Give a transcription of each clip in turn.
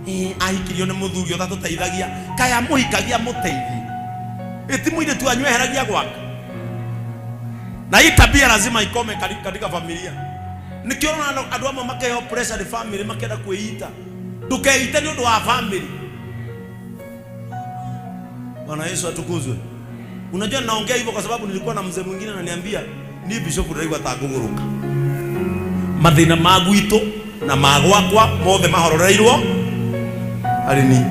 Ĩĩ, ahikirio nĩ mũthuri ũtatũteithagia. Kaĩ amũhikagia mũteithie? Ĩ ti mũirĩtu wanyu eheragia gwake? Na hii tabia lazima ikome katika familia. Nĩkĩo ũrona andũ amwe makĩheo pressure nĩ family makĩenda kwĩita. Ndũkeite nĩ ũndũ wa family. Bwana Yesu atukuzwe. Unajua naongea hivyo kwa sababu nilikuwa na mzee mwingine ananiambia ni bishop ndĩraigua ta ngũgũrũka. Mathĩna ma gwitũ na ma gwakwa mothe mahororeirwo harĩ niĩ.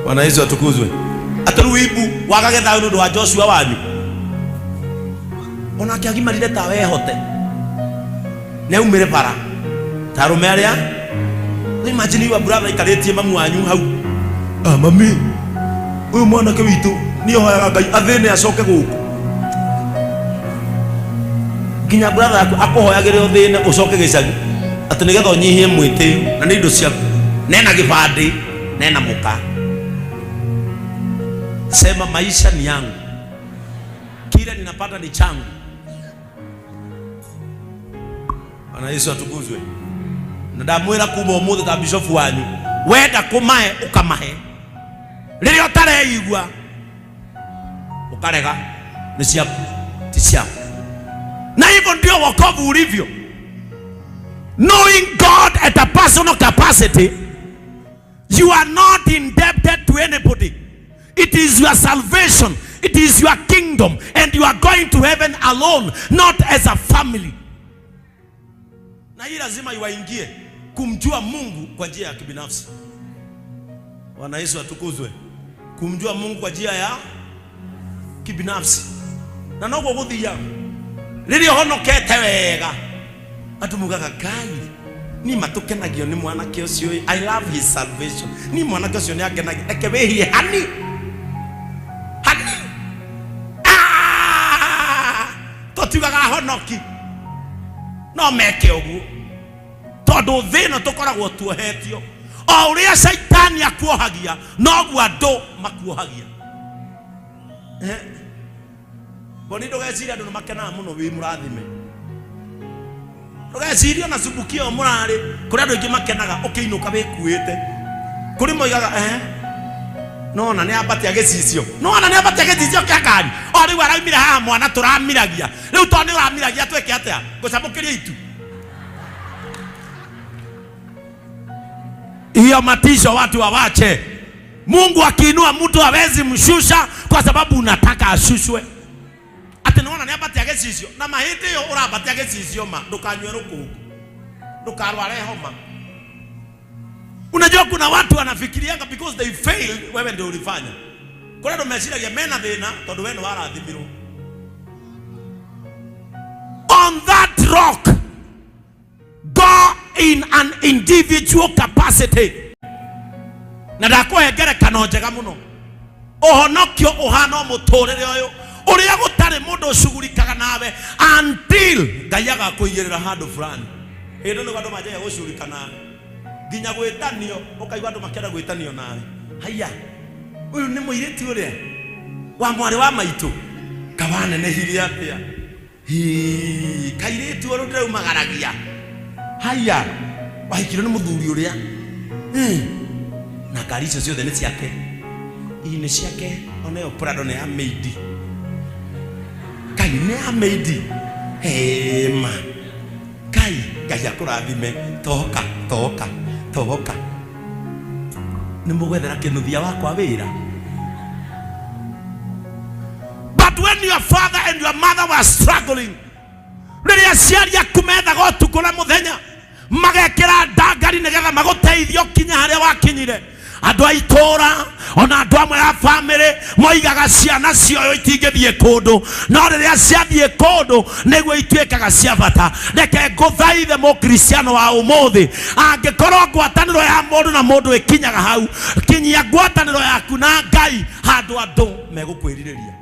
Bwana Yesu atukuzwe. Atĩ rĩu ibu wagage thayũ nĩ ũndũ wa Joshua wanyu. Onake agimarire ta wehote. Nĩ aumĩre bara ta arũme arĩa. Imagine your brother aikarĩtie mamu wanyu hau. Ah, mami, ũyũ mwanake witũ niĩ hoyaga Ngai athĩne acoke gũkũ. Nginya brother yaku akũhoyagĩre ũthĩne ũcoke gĩcagi atĩ nĩgetha ũnyihie mwĩtĩo na nĩ indo ciaku. Nena gĩbandĩ, nena mũka. Sema maisha ni yangu. Kile ninapata ni changu. Bwana Yesu atukuzwe. Na ndamwĩra kuma ũmũthĩ ta bishofu wanyu, wenda kũmahe ũkamahe, rĩrĩa ũtareigua ũkarega, nĩ ciaku ti ciaku. Na hivyo ndio wokovu ulivyo. Knowing God at a personal capacity, you are not indebted to anybody. It is your salvation, it is your kingdom, and you are going to heaven alone, not as a family. Na hii lazima iwaingie kumjua Mungu kwa njia ya kibinafsi. Bwana Yesu atukuzwe. Kumjua Mungu kwa njia ya kibinafsi. Na noguo guthiaga rĩrĩa ũhonokete wega andũ mugaga Ngai ni matukenagio nĩ mwanake ũcio ĩ. I love his salvation. Ni mwanake ũcio nĩ angenagia, reke wĩhie hani hani. Ah! Tũtiugaga honoki no meke ũguo tondũ thĩ ĩno tũkoragwo tuohetio o ũrĩa caitani akuohagia noguo andũ makuohagia. Boni ndũgeciria andũ nĩ makenaga mũno wĩ mũrathime. Ndũgecirie ona cubuki ĩyo mũrarĩ kũrĩ andũ aingĩ makenaga ũkĩinũka wĩkuĩte. Kũrĩ moigaga nona nĩ ambatia gĩcicio, nona nĩ ambatia gĩcicio kĩa ngari, o rĩu araumire haha mwana tũramiragia, rĩu tondũ nĩ ũramiragia twĩke atĩa? Ngũcamũkĩria itu. Hiyo matisho watu wawache. Mungu akiinua mtu hawezi mshusha kwa sababu unataka ashushwe. Ati nona nĩ ambatia gĩcicio na mahĩndĩ ĩyo ũrambatia gĩcicio ma ndũkanyue rũkũngũ, ndũkarware homa. Unajua kuna watu wanafikirianga because they failed, wewe ndio ulifanya. Kũrĩ andũ meciragia mena thĩna tondũ we nĩ warathimirwo. On that rock, go in an individual capacity. Na ndakũhe ngerekano njega mũno. Ũhonokio ũhana o mũtũrĩre ũyũ ũrĩa gũtarĩ mũndũ ũcugurikaga nawe until Ngai agakũigĩrĩra handũ fulani. Hĩndĩ nĩguo andũ manjagia gũcugurika nawe, nginya gwĩtanio, ũkaigua andũ makĩenda gwĩtanio nawe. Haiya, ũyũ nĩ mũirĩtu ũrĩa wa mwarĩ wa maitũ, kawanenehire atĩa? Hii, kairĩtu ũrĩa ndĩraumagaragia. Haiya, wahikirwo nĩ mũthuri ũrĩa. Na ngari icio ciothe nĩ ciake. Ii nĩ ciake, ona ĩyo Prado nĩ ya maid. Ngai nĩ ya maid. Hema. Ngai, Ngai akũrathime. Toka, toka, toka. Nĩ mũgwethera kĩnuthia wakwa wĩra. But when your father and your mother were struggling, rĩrĩa aciari aku methaga ũtukũ na mũthenya magekĩra ndangari nĩgetha magũteithie ũkinye harĩa wakinyire, andũ a itũũra ona andũ amwe a bamĩrĩ moigaga ciana cioyo itingĩthiĩ kũndũ, no rĩrĩa ciathiĩ kũndũ nĩguo ituĩkaga cia bata. Reke ngũthaithe mũkristiano wa ũmũthĩ, angĩkorwo ngwatanĩro ya mũndũ na mũndũ ĩkinyaga hau, kinyia ngwatanĩro yaku na Ngai handũ andũ megũkwĩrirĩria.